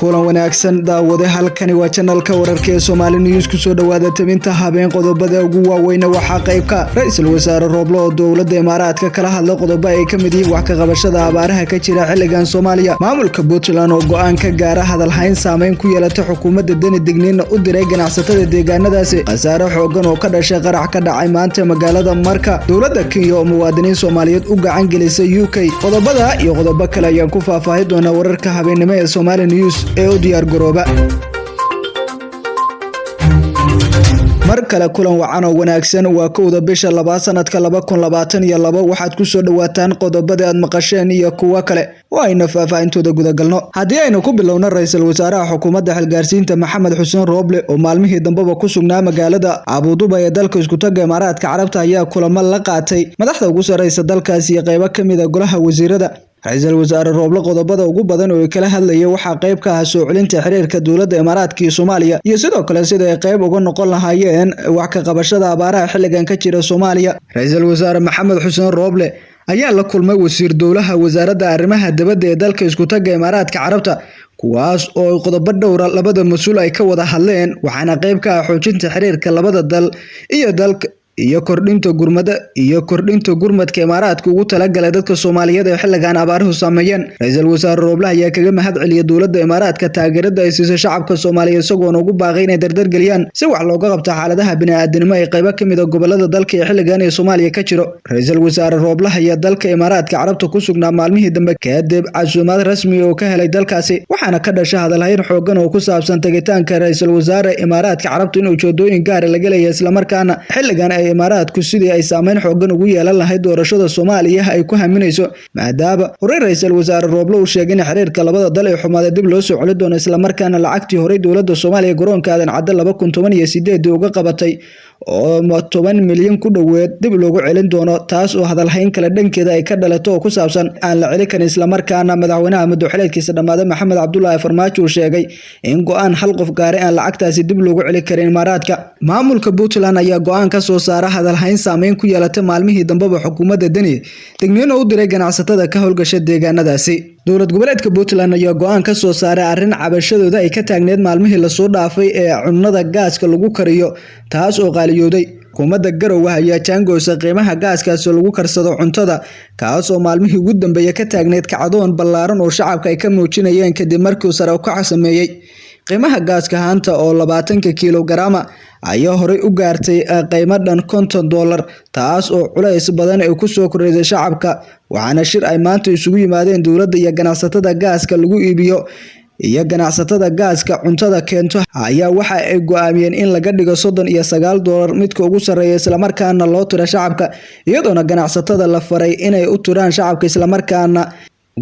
Kulan wanaagsan daawade, halkani waa janalka wararka ee Soomaali News. Ku soo dhawaada tabinta habeen. Qodobada ugu waaweyn waxaa qaybka ra-iisul wasaare Rooblo oo dowladda Imaaraadka kala hadla qodobo ay ka mid yihiin wax ka qabashada abaaraha ka jira xilligan Soomaaliya. Maamulka Puntland oo go'aan ka gaara hadalhayn saameyn ku yeelata xukuumadda Deni, digniinna u diray ganacsatada deegaanadaasi. Khasaare xoogan oo ka dhashay qarax ka dhacay maanta magaalada Marka. Dowladda Kenya oo muwaadiniin Soomaaliyeed u gacan gelisay UK. Qodobada iyo qodobo kale ayaan ku faahfaahi doonaa wararka habeennimo ee Soomaali News ee u diyaar garooba. Mar kale kulan wacan oo wanaagsan. Waa 1-da bisha labaad sanadka 2022. Waxaad ku soo dhawaataan qodobada aad maqasheen iyo kuwo kale oo ayna faahfaahintooda gudagalno. Haddii aynu ku bilowno, ra-iisul wasaaraha xukuumadda xilgaarsiinta Maxamed Xuseen Rooble oo maalmihii dambeba ku sugnaa magaalada Abuduba ee dalka iskutaga Imaaraadka Carabta ayaa kulamo la qaatay madaxda ugu sarreysa dalkaas iyo qeybo ka mid a golaha wasiirada. Ra-iisul wasaare Rooble qodobada ugu badan oo kala hadlayay waxaa qayb ka ah soo celinta xiriirka dowladda Imaaraadka iyo Soomaaliya, iyo sidoo kale sida ay qayb uga noqon lahaayeen wax ka qabashada abaaraha xilligan ka jira Soomaaliya. Ra-iisul wasaare Maxamed Xuseen Rooble ayaa la kulmay wasiir dowlaha wasaaradda arrimaha dibadda ee dalka iskutaga Imaaraadka Carabta, kuwaas oo qodobo dhowra labada mas-uul ay ka wada hadleen, waxaana qayb ka ah xoojinta xiriirka labada dal iyo dalka iyo kordhinta gurmada iyo kordhinta gurmadka Imaaraadka ugu talagalay dadka Soomaaliyeed ee xilligan abaaruhu saameeyeen. Ra-iisul wasaare Rooble ayaa kaga mahad celiyay dowladda Imaaraadka taageerada ay siisay shacabka Soomaaliyeed, isagoona ugu baaqay inay dardar geliyaan si wax looga qabto xaaladaha bini'aadanimo ee qaybo ka mid ah gobolada dalka ee xilligan ee Soomaaliya ka jiro. Ra-iisul wasaare Rooble ayaa dalka Imaaraadka Carabta ku sugnaa maalmihii dambe kadib casuumaad rasmi oo ka helay dalkaasi, waxaana ka dhashay hadalhayn xoogan oo ku saabsan tegitaanka ra-iisul wasaare Imaaraadka Carabta in ujeedooyin gaar ah laga leeyahay, islamarkaana xilligan ay Imaaraadku sidii ay saameyn xoogan ugu yeelan lahayd doorashada Soomaaliya ay ku haminayso, maadaama horey ra-iisul wasaare Rooble uu sheegay in xiriirka labada dal ee xumaaday dib loo soo celin doono, islamarkaana lacagtii horey dowladda Soomaaliya garoonka Aadan Cadde 2018 uga qabatay oo 10 milyan ku dhoweed dib loogu celin doono, taas oo hadalhayn kale dhankeeda ay ka dhalato oo ku saabsan aan la celin karin. Islamarkaana madaxweynaha muddo xileedkiisa dhammaaday Maxamed Cabdulaahi Farmaajo uu sheegay in go'aan hal qof gaaray aan lacagtaasi dib loogu celin karin Imaaraadka. Maamulka Puntland ayaa go'aan ka soo saara hadalhayn saameyn ku yeelatay maalmihii dambeba xukuumadda Deni, digniin u diray ganacsatada ka howlgasha deegaanadaasi. Dowlad goboleedka Puntland ayaa go'aan ka soo saaray arrin cabashadooda ay ka taagneed maalmihii lasoo dhaafay ee cunnada gaaska lagu kariyo, taas oo qaaliyooday. Xukuumadda Garowe ayaa jaangoosa qiimaha gaaskaasi lagu karsado cuntada, kaas oo maalmihii ugu dambeeyay ka taagneed kacdoon ballaaran oo shacabka ay ka muujinayeen kadib markii sare u kac sameeyey. Qiimaha gaaska haanta oo 20-ka kiilogaraama ayaa horey u gaartay qiimo dhan $50, taas oo culays badan ay ku soo kordhisay shacabka. Waxaana shir ay maanta isugu yimaadeen dowladda iyo ganacsatada gaaska lagu iibiyo iyo ganacsatada gaaska cuntada keento ayaa waxa ay go'aamiyeen in laga dhigo $39 midka ugu sarreeya, islamarkaana loo tiro shacabka, iyadoona ganacsatada la faray inay u tiraan shacabka, islamarkaana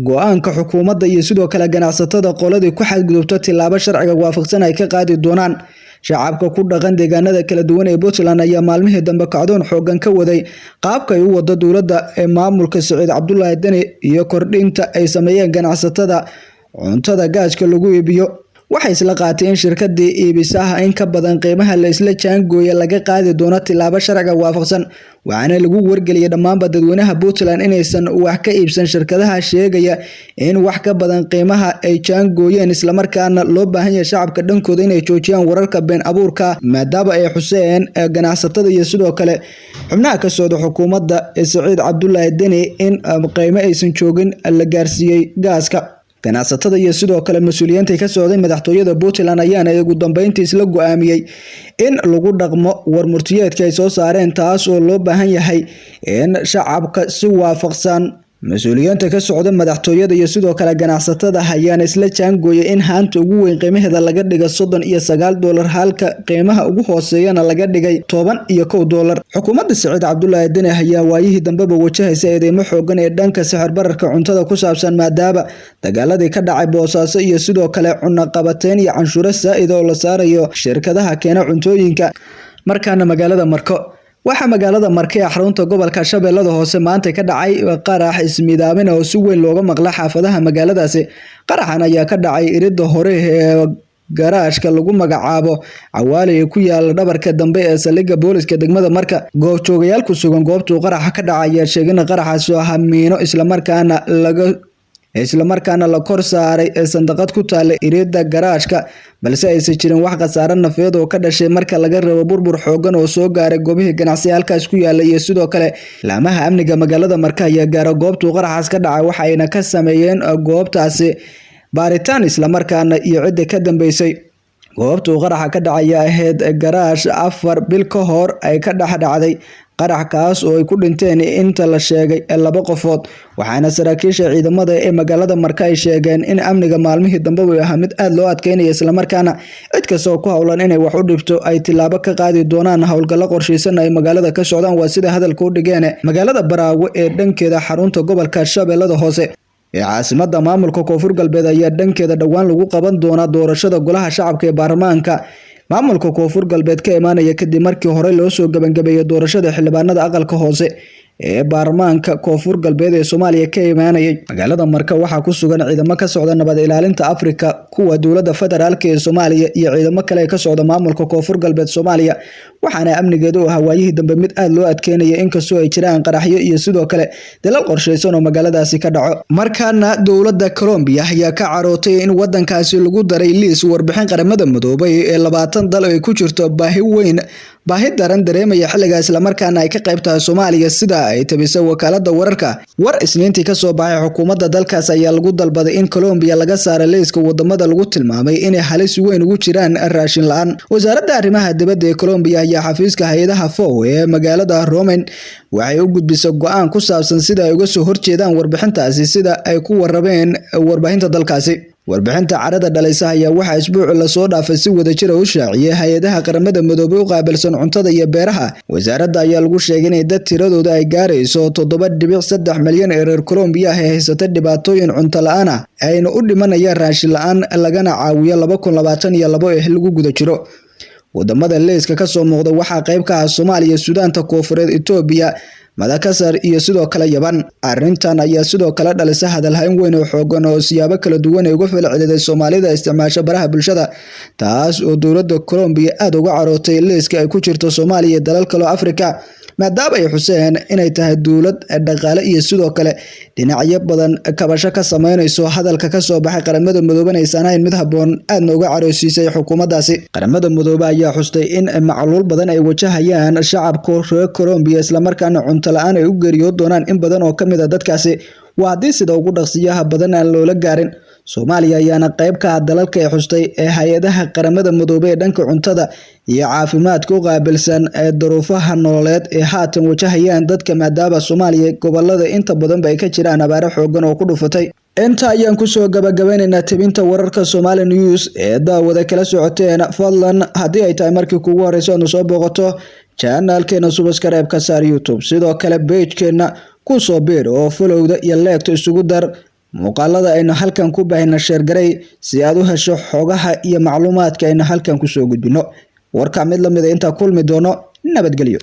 go'aanka xukuumadda iyo sidoo kale ganacsatada qoladii ku xadgudubta tilaabo sharciga waafaqsan ay ka qaadi doonaan. Shacabka ku dhaqan deegaanada kala duwan ee Puntland ayaa maalmihii dambe kacdoon xoogan ka waday qaabka ay u wado dowladda ee maamulka Saciid Cabdulaahi Deni iyo kordhinta ay sameeyeen ganacsatada cuntada gaaska lagu iibiyo. Waxay isla qaatay in shirkadii iibisaha in ka badan qiimaha la isla jaangooya laga qaadi doono tilaabo sharciga waafaqsan, waxaana lagu wargeliyay dhammaanba dadweynaha Puntland inaysan wax ka iibsan shirkadaha sheegaya in wax ka badan qiimaha ay jaangooyeen, islamarkaana loo baahan yahay shacabka dhankooda inay joojiyaan wararka been abuurka, maadaama ay xuseen ganacsatada iyo sidoo kale xubnaha ka socda xukuumadda ee Saciid Cabdulaahi Deni in qiimo aysan joogin la gaarsiiyey gaaska. Ganacsatada iyo sidoo kale mas-uuliyiinta ka socday madaxtooyada Puntland ayaana ugu dambeyntii isla go'aamiyey in lagu dhaqmo war murtiyeedka ay soo saareen, taas oo loo baahan yahay in shacabka si waafaqsan. Mas-uuliyiinta ka socda madaxtooyada iyo sidoo kale ganacsatada ayaana isla jaangooyay in haanta ugu weyn qiimaheeda laga dhigo $39, halka qiimaha ugu hooseeyana laga dhigay $11. Xukuumadda Saciid Cabdulaahi Deni ayaa waayihii dambeba wajahaysa eedeymo xoogan ee dhanka sicir bararka cuntada ku saabsan, maadaama dagaaladii ka dhacay Boosaaso iyo sidoo kale cunaqabateyn iyo canshuuro saa'id oo la saarayo shirkadaha keena cuntooyinka. Markaana magaalada Marko. Waxaa magaalada Marka ee xarunta gobolka Shabeellada Hoose maanta ka dhacay qarax ismiidaamin oo si weyn looga maqla xaafadaha magaaladaasi. Qaraxan ayaa ka dhacay iridda hore ee garaashka lagu magacaabo Cawaale ee ku yaala dhabarka dambe ee saldhigga booliska degmada Marka. Goobjoogayaal ku sugan goobtuu qaraxa ka dhacay ayaa sheegay in qaraxaasi ahaa miino, islamarkaana laga islamarkaana la kor saaray sandaqad ku taalla iridda garaashka, balse aysan jirin wax khasaare nafeed oo ka dhashay marka laga reebo burbur xooggan oo soo gaaray goobihii ganacsi halkaas ku yaalla. Iyo sidoo kale laamaha amniga magaalada Marka ayaa gaara goobtuu qaraxaas ka dhacay, waxa ayna ka sameeyeen goobtaasi baaritaan islamarkaana iyo cidda ka dambeysay. Goobtuu qaraxa ka dhacay ayaa ahayd garaash 4 bil ka hor ay ka dhex dhacday qarax kaas oo ay ku dhinteen inta la sheegay 2 qofood, waxaana saraakiisha ciidamada ee magaalada Marka ay sheegeen in amniga maalmihii dambe uu ahaa mid aad loo adkeynaya, islamarkaana cid kasta oo ku howlan inay wax u dhibto ay tilaabo ka qaadi doonaan. Howlgallo qorshaysan ay magaalada ka socdaan waa sida hadalka u dhigeen. Magaalada Baraawe ee dhankeeda xarunta gobolka Shabeellada Hoose ee caasimada maamulka Koonfur Galbeed ayaa dhankeeda dhowaan lagu qaban doonaa doorashada golaha shacabka ee baarlamaanka maamulka Koonfur Galbeed ka imaanaya, kadib markii hore loo soo gabagabeeyay doorashada xildhibaanada aqalka hoose ee baarlamaanka Koonfur Galbeed ee Soomaaliya ka imaanayay. Magaalada Marka waxaa ku sugan ciidamo ka socda nabad ilaalinta Afrika, kuwa dowladda federaalka ee Soomaaliya iyo ciidamo kale ka socda maamulka Koonfur Galbeed Soomaaliya, waxaana amnigeedu ahaa waayihii dambe mid aad loo adkeynaya, inkastoo ay jiraan qaraxyo iyo sidoo kale dalal qorshaysan oo magaaladaasi ka dhaco. Markaana dowladda Colombia ayaa ka carootay in wadankaasi lagu daray liis warbixin qaramada midoobay ee 20 dal ay ku jirto baahi weyn, baahi daran dareemaya xilliga, islamarkaana ay ka qayb tahay Soomaaliya, sida ay tabisay wakaaladda wararka. War Isniintii ka soo baxay xukuumadda dalkaas ayaa lagu dalbaday in Colombia laga saaro liiska wadamada lagu tilmaamay inay halis weyn ugu jiraan raashin la'aan. Wasaaradda arrimaha dibadda ee Colombia ayaa xafiiska hay'adaha FAO ee magaalada Romen waxay u gudbisay go'aan ku saabsan sida ay uga soo horjeedaan warbixintaasi, sida ay ku warrameen warbaahinta dalkaasi. Warbixinta carada dhalaysa ayaa waxaa isbuuci lasoo dhaafay si wadajir ah u shaaciyay hay'adaha qaramada midoobay u qaabilsan cuntada iyo beeraha. Wasaaradda ayaa lagu sheegay inay dad tiradooda ay gaarayso 7.3 milyan ee reer Colombia ah ay haysata dhibaatooyin cunto la'aan ah, ayna u dhimanayaan raashin la'aan, lagana caawiyo 2022 ee lagu guda jiro. Wadamada liiska ka soo muuqda waxaa qayb ka ah Soomaaliya, Suudaanta Koonfureed, Itoobiya, Madagaskar iyo sidoo kale Yaban. Arrintan ayaa sidoo kale dhalisay hadal hayn weyn oo xooggan oo siyaabo kala duwan ay uga falceliday Soomaalida isticmaasha baraha bulshada, taas oo dowladda Colombia aad uga carootay liiska ay ku jirto Soomaaliya iyo dalal kale oo Afrika, maadaama ay xuseen inay tahay dowlad dhaqaale iyo sidoo kale dhinacyo badan kabasho ka sameynayso. Hadalka ka soo baxay qaramada midoobay aysan ahayn mid habboon, aadna uga caroosiisay xukuumaddaasi. Qaramada midoobay ayaa xustay in macluul badan ay wajahayaan shacabka reer Colombia, islamarkaana cunto la'aan ay u geeriyoon doonaan in badan oo ka mid ah dadkaasi, waa haddii sida ugu dhaqsiyaha badan aan loola gaarin. Soomaaliya ayaana qayb ka ah dalalka ay xustay ee hay'adaha qaramada midoobay ee dhanka cuntada iyo caafimaadka u qaabilsan ee duruufaha nololeed ee haatan wajahayaan dadka, maadaama Soomaaliya gobolada inta badanba ay ka jiraan abaaro xooggan oo ku dhufatay. Inta ayaan ku soo gabagabeynaynaa tebinta wararka Somali News ee daawada kala socoteen. Fadlan haddii ay tahay markii kugu horreysay aad soo booqato channelkeena, subscribe ka saar YouTube, sidoo kale page-keena ku soo biir oo followda iyo like isugu dar. Muuqaalada aynu halkan ku baahina share garay si aad u hesho xogaha iyo macluumaadka aynu halkan ku soo gudbino. Warka mid la mid ah inta kulmi doono, nabadgelyo.